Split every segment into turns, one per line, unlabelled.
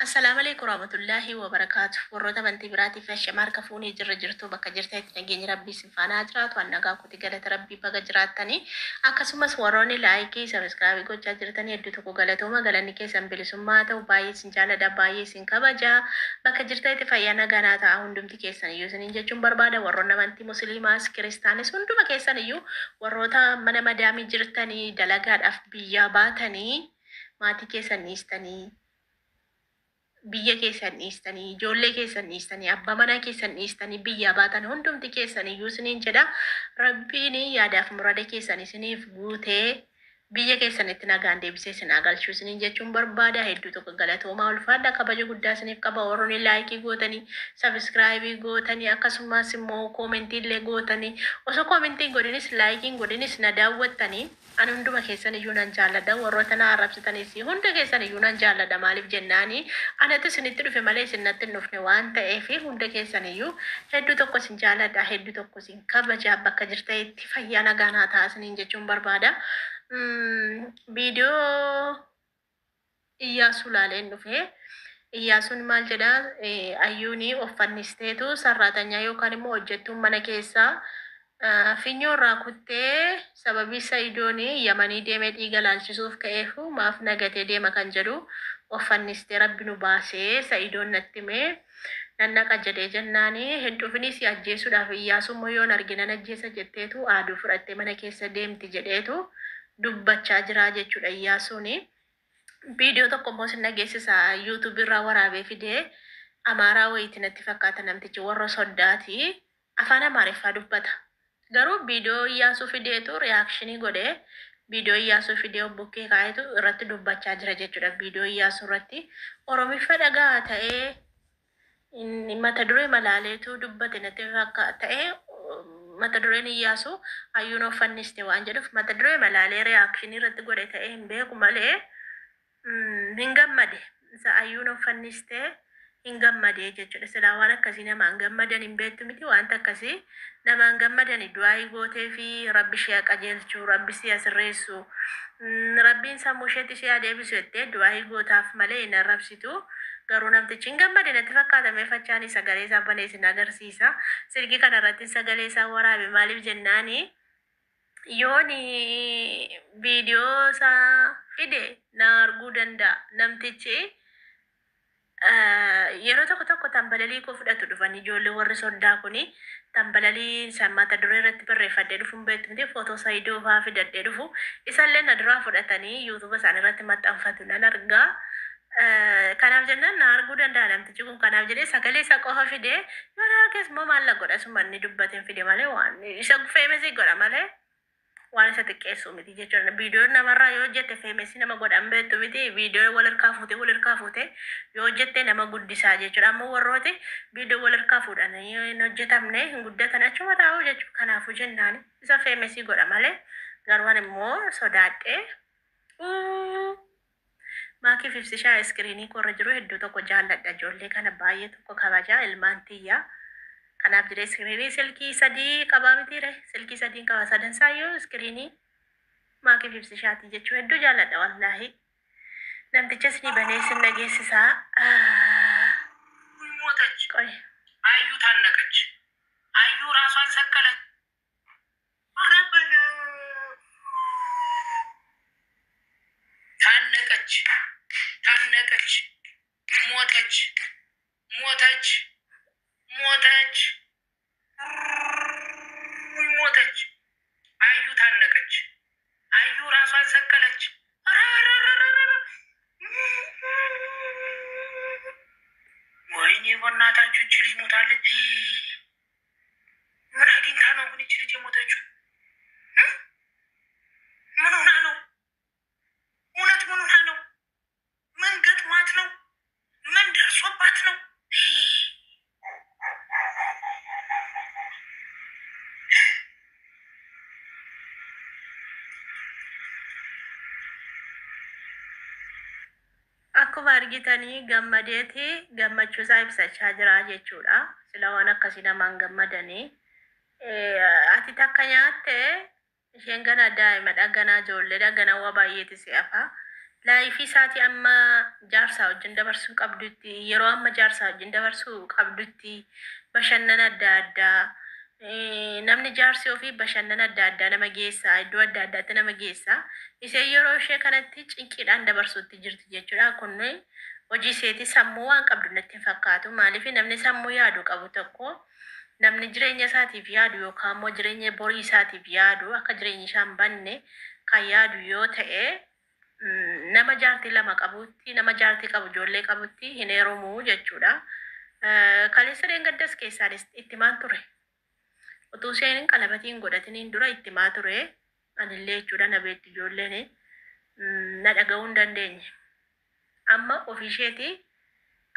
Assalaamaleeykum warahmatullaahi wabarakaatu. Warroota amantii biraatiif ashama harka fuunee jirra jirtuu bakka jirtanitti nageenyi rabbii isin faana haa jiraatu. An nagaa kooti galata rabbii baga jiraattanii. Akkasumas warroonni laayikii sabiskiraabii gochaa jirtanii hedduu tokko galatooma galanni keessan bilisummaa haa ta'u baay'ee isin jaaladha baay'ee isin kabaja. Bakka jirtanitti fayyaa nagaa naa ta'a hundumti keessan iyyuu isiniin jechuun barbaada warroonni amantii musliimaas kiristaanis hunduma keessan iyyuu warroota mana madaamii jirtanii dalagaadhaaf biyyaa baatanii maatii keessan dhiistanii biyya keessan dhiistanii, ijoollee keessan dhiistanii, abbaa manaa keessan dhiistanii biyyaa baatan hundumti keessan iyyuu isiniin jedha. Rabbiin yaadaaf murada keessan isiniif guutee biyya keessanitti nagaan deebisee isin haa galchuu isiniin jechuun barbaada. Hedduu tokko galatoomaa ulfaadha. Kabaja guddaa isiniif qaba. Warroonni laayikii gootanii, sabiskiraayibii gootanii, akkasumas immoo koomentii illee gootanii, osoo koomentii hin godhinis laayikii hin godhinis na daawwattanii Ani hunduma keessan iyyuu nan jaalladha, warroota na arrabsitanis hunda keessan iyyuu nan jaalladha, maaliif jennaani anatu isinitti dhufe malee isin natti hin dhufne waan ta'eef hunda keessan iyyuu hedduu tokko isin jaalladha, hedduu tokko isin kabaja, bakka jirtanitti fayyaa nagaa naa ta'a isiniin jechuun barbaada. Viidiyoo Iyyaasuu laaleen dhufe. Iyyaasuun maal jedha? Ayyuuni of fannisteetu sarraatanyaa yookaan immoo hojjettuun mana keessaa finyoo irraa kuttee sababii Sa'idoon Yamanii deemee dhiiga laalchisuuf ka'eef maaf na gatee deema kan jedhu of fannistee rabbi nu baasee Sa'idoon natti himee nan dhaqa jedhee jennaani hin dhufinii si ajjeesuudhaaf Iyyaasuu immoo yoon arge nan ajjeesa jetteetu aaduu fudhattee mana keessa deemti jedheetu dubbachaa jira jechuudha Iyyaasuuni. Viidiyoo tokko immoo sin dhageessisa YouTube irraa waraabee fidee Amaaraa wayiiti natti fakkaata namtichi warra soddaati afaan Amaariffaa dubbata. Garuu viidiyoo Iyyaasuu fideetu reaction godhee viidiyoo Iyyaasuu fidee of bukkee kaa'eetu irratti dubbachaa jira jechuudha viidiyoo Iyyaasuu irratti. Oromiffa dhaga'a ta'ee Inni mata duree malaaleetu dubbate natti fakkaata ta'e mata dureen Iyyaasuu hayyuun of fanniste waan jedhuuf mata duree malaalee reaction irratti godhe ta'e hin beeku malee hin gammade isa hayyuun of fanniste hin gammade jechuudha silaa waan akkasii namaan gammadan hin beektu miti wanta akkasii namaan gammadani du'aayii gootee fi rabbi ishee haa qajeelchu rabbi si haa sirreessu Rabbiin sammuu isheetti ishee haa deebisu jettee du'aayii gootaaf malee hin arrabsitu. Garuu namtichi hin gammade natti fakkaata mee fachaani sagalee isaa banee isin agarsiisa. Silkii kana irratti sagalee isaa waraabe maaliif jennaani yooni viidiyoo isaa fide na arguu danda'a namtichi Yeroo tokko tokko tambalalii koo fudhatu dhufanii ijoollee warri soddaa kuni tambalalii isa mata duree irratti barreeffadhee dhufu hin beektu miti footoo Sayidoo fa'aa fidadhee dhufu isallee na duraa fudhatanii yuutuuba isaanii irratti maxxanfatu nan argaa. Kanaaf jennaan na arguu danda'a namtichi kun kanaaf jedhee sagalee isa qofa fidee yoo na arges immoo maal na godha suma inni dubbateen fide malee waan isa feemesii godha malee. waan isa xiqqeessu miti jechuudha. Viidiyoo namarraa yoo hojjette feemesii nama godhan beektu miti. Viidiyoo wal harkaa fuutee wal harkaa fuutee yoo hojjette nama guddisaa jechuudha. Ammoo warrooti viidiyoo wal harkaa fuudhanii hin hojjetamne hin guddatan achuma taa'u jechuudha. Kanaafuu jennaan isa feemesii godha malee garuu ani immoo sodaadhee uu Maakiif ibsishaa iskiriinii koorra jiru hedduu tokko jaalladha ijoollee kana baay'ee tokko kabaja ilmaan tiyya kanaaf jedhee iskiriinii silkii sadii qabaa mitiire silkii sadiin qaba sadan isaayyuu iskiriinii maakiif ibsishaatii jechuu hedduu jaalladha wallaahi namticha isinii banee isin dhageessisaa
ሞተች።
ቆይ
አዩ ታነቀች። አዩ ራሷን ሰቀለች። ኧረ በለው ታነቀች፣ ታነቀች፣ ሞተች፣ ሞተች፣ ሞተች፣ ሞተች። አዩ ታነቀች። አዩ ራሷን ሰቀለች። ኧረ ኧረ ኧረ ኧረ ኧረ! ወይኔ በእናታችሁ ይህች ልጅ ሞታለች። ምን አግኝታ ነው ግን ይህች ልጅ የሞተችው? ምን ሆና ነው? እውነት ምን ሆና ነው? ምን ገጥሟት ነው? ምን ደርሶባት ነው?
Akkuma argitanii gammadeeti gammachuu isaa ibsachaa jira jechuudha. Sila waan akkasii namaan gammadanii. Ati takka nyaatte isheen ganaa daa'imadha ganaa ijoolleedha ganaa waa baay'eeti si hafa. Life isaatii amma jaarsaa wajjin dabarsuu qabdutti, yeroo amma jaarsaa wajjin dabarsuu qabdutti, bashannana adda addaa, namni jaarsi ofii bashannana adda addaa nama geessa, iddoo adda addaatti nama geessa. Isheen yeroo ishee kanatti cinqiidhaan dabarsuutti jirti jechuudha. Kun hojii isheeti sammuu waan qabdu natti hin fakkaatu. Maaliif namni sammuu yaadu qabu tokko namni jireenya isaatiif yaadu yookaan immoo jireenya borii isaatiif yaadu akka jireenyi isaa hin banne kan yaadu yoo ta'e nama jaartii lama qabutti, nama jaartii qabu ijoollee qabutti hin heerumu jechuudha. Kaleessa dheengaddas keessaanis itti himaan ture. Utuu isheen qalabatii hin godhatiniin dura itti himaa ture. Anillee jechuudha na beekti ijoolleen na dhaga'uu hin dandeenye. Amma ofiisheeti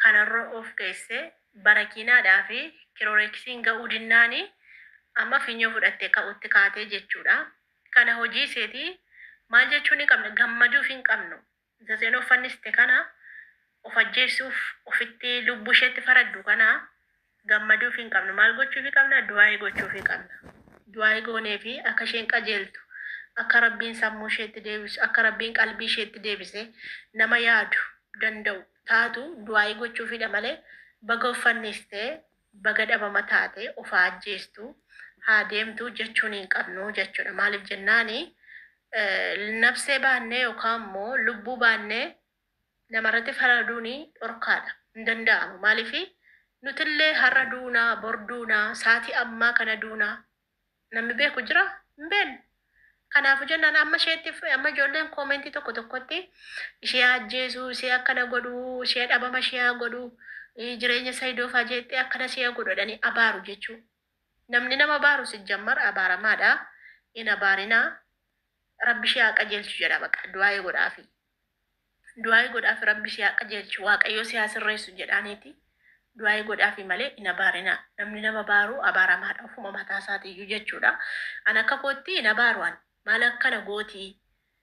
kanarra of geesse barakiinaadhaa fi kirooreksiin ga'uu dinnaani amma finyoo fudhattee ka'utti kaatee jechuudha. Kana hojii iseeti maal jechuu ni qabna gammaduuf hin qabnu. Isa isheen of fanniste kana of ajjeesuuf ofitti lubbuu isheetti faraddu kana gammaduuf hin qabnu. Maal gochuufi qabna? Du'aa'ii gochuufi qabna. Du'aa'ii gooneefi akka isheen qajeeltu, akka Rabbiin sammuu isheetti deebisu, akka Rabbiin qalbii isheetti deebise nama yaadu danda'u taatu du'aa'ii gochuufidha malee baga of fanniste, baga dhabama taate, of haa ajjeestu, haa deemtu jechuun hin qabnu jechuudha. Maaliif jennaani nafsee baannee yookaan immoo lubbuu baannee namarratti faraduun dhorkaadha. Hin danda'amu. Maaliif nutillee har'a duunaa, bor duunaa, saatii ammaa kana duunaa. Namni beeku jira? Hin beeknu. Kanaafu jennaan amma isheetti amma ijoolleen koomentii tokko tokkotti ishee ajjeesuu, ishee akkana godhuu, ishee dhabama ishee haa godhuu, jireenya Saidoo faa jeettee akkana ishee haa godhu jedhanii abaaru jechuu. Namni nama abaaru sijjammar abaaramaadha. Hin abaarinaa. Rabbi ishee haa qajeelchu jedha baqa du'aa'ii godhaafi. Du'aa'ii godhaafi Rabbi si haa qajeelchu Waaqayyoo si haa sirreessu jedhaaniiti du'aa'ii godhaafi malee hin abaarinaa. Namni nama abaaru abaaramaadha ofuma mataa isaatiiyyuu jechuudha. An akka kootti hin abaaru an. Maal akkana gootii?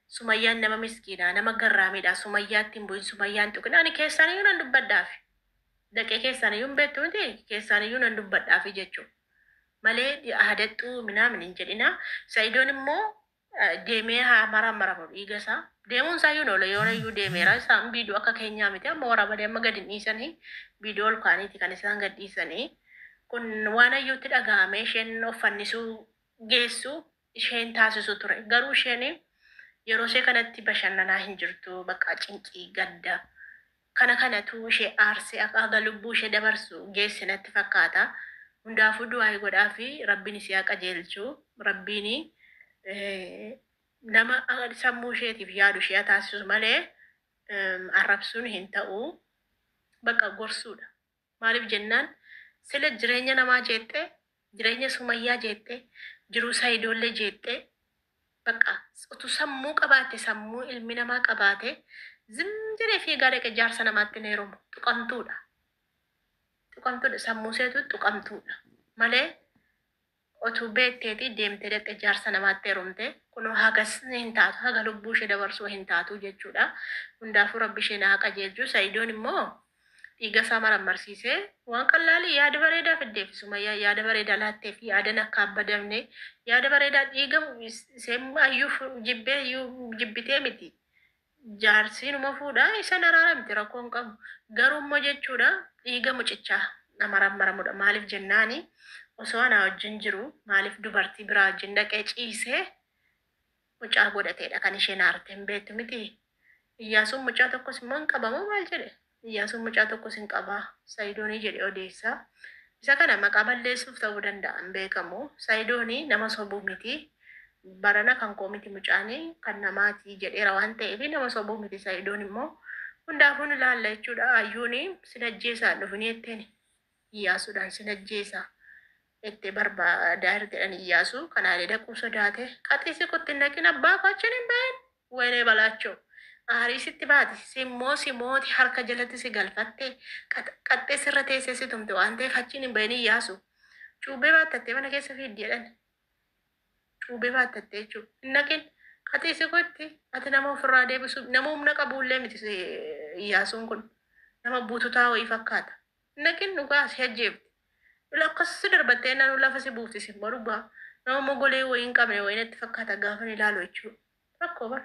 Sumayyaan nama miskiinaa, nama garraamiidha. Sumayyaatti hin bu'in, Sumayyaa hin tuqin. Ani keessaaniyyuu nan dubbadhaafi. Dhaqee keessaaniyyuu hin beektu miti keessaaniyyuu nan dubbadhaafi jechuudha. Malee haadaxxuu minaamin hin jedhina. Sa'idoon immoo deemee haa maraamaramu dhiiga isaa. Deemuun isaa iyyuu hin oolu yoona iyyuu deemeera. Isaan viidiyoo akka keenyaa miti amma waraabanii amma gadi hin dhiisanii viidiyoo ol kaaniiti kan isaan gad dhiisanii. Kun waan ayyuutti dhaga'amee isheen of fannisuu geessu isheen taasisu ture. Garuu isheen yeroo ishee kanatti bashannanaa hin jirtu bakka cinqii gadda kana kanatu ishee aarsee akka haga lubbuu ishee dabarsu geesse natti fakkaata. Hundaafuu du'aayi godhaafi Rabbiin isii haa qajeelchu. Rabbiin nama sammuu isheetiif yaadu ishee haa taasisu malee arrabsuun hin ta'u. Bakka gorsuudha. Maaliif jennaan sila jireenya namaa jeeqxee, jireenya Sumayyaa jeeqxee, jiruu Sayidoollee jeeqxee bakka utuu sammuu qabaatte sammuu ilmi namaa qabaate zim jedhee fiigaa dhaqe jaarsa namaatti hin heerumu. Tuqamtuudha. Tuqamtuudha. Sammuu isheetu tuqamtuudha. Malee otuu beekteeti deemtee dhaqxe jaarsa namaatti heerumte kunoo hagas hin taatu haga lubbuu ishee dabarsuu hin taatu jechuudha. Hundaafuu Rabbi ishee haa qajeelchu. Sa'idoon immoo dhiiga isaa marammarsiisee waan qallaalii yaada bareedaa fiddeef Sumayyaa yaada bareedaa laatteef yaadan akka abbadamne yaada bareedaa dhiiga isheen ayyuuf jibbee iyyuu jibbitee miti. Jaarsi numa fuudha isan araaramti rakkoo hin qabu. Garuu immoo jechuudha dhiiga mucichaa na marammaramudha. Maaliif jennaani osoo anaa wajjin jiru maaliif dubartii biraa wajjin dhaqee ciisee mucaa godhateedha kan isheen aarte hin beektu miti. Iyyaasuun mucaa tokkos immoo hin qabamoo maal jedhe? Iyyaasuun mucaa tokkos hin qabaa Sayidoonii jedhe odeessa. Isa kana maqaa balleessuuf ta'uu danda'a hin beekamu. Sayidoonii nama sobuu miti. Barana kan koo miti mucaani kan namaati jedheera waan ta'eef nama sobuu miti Sa'idoon immoo hundaafuu ni laalla jechuudha Ayyuuni sin ajjeesaa hin dhufini jetteeni Iyyaasuudhaan sin ajjeesaa jettee barbaadaa jirti jedhan Iyyaasuu kanaalee dhaquu sodaate qaxii si kutti hin dhaqin abbaa koo achiin hin bahin waynee balaachoo aarii sitti baati simmoo si mooti harka jalatti si galfatte qaxxee sirra teessee si tumte waan ta'eef achiin hin bahin Iyyaasu cuubbee baattattee mana keessa fiiddi jedhan cuubee baattatte jechuudha. Hin dhaqin. Qaxii si gotti. Ati nama ofirraa deebisu nama humna qabuullee miti Iyyaasuun kun. Nama bututaa wayii fakkaata. Hin dhaqin dhugaa si ajjeefti. Ila akkas si darbattee naannoo lafa si buufti si immoo dhugaa. Nama mogolee wayii hin qabne wayii natti fakkaata gaafa ilaalu jechuudha. Rakkoo bara.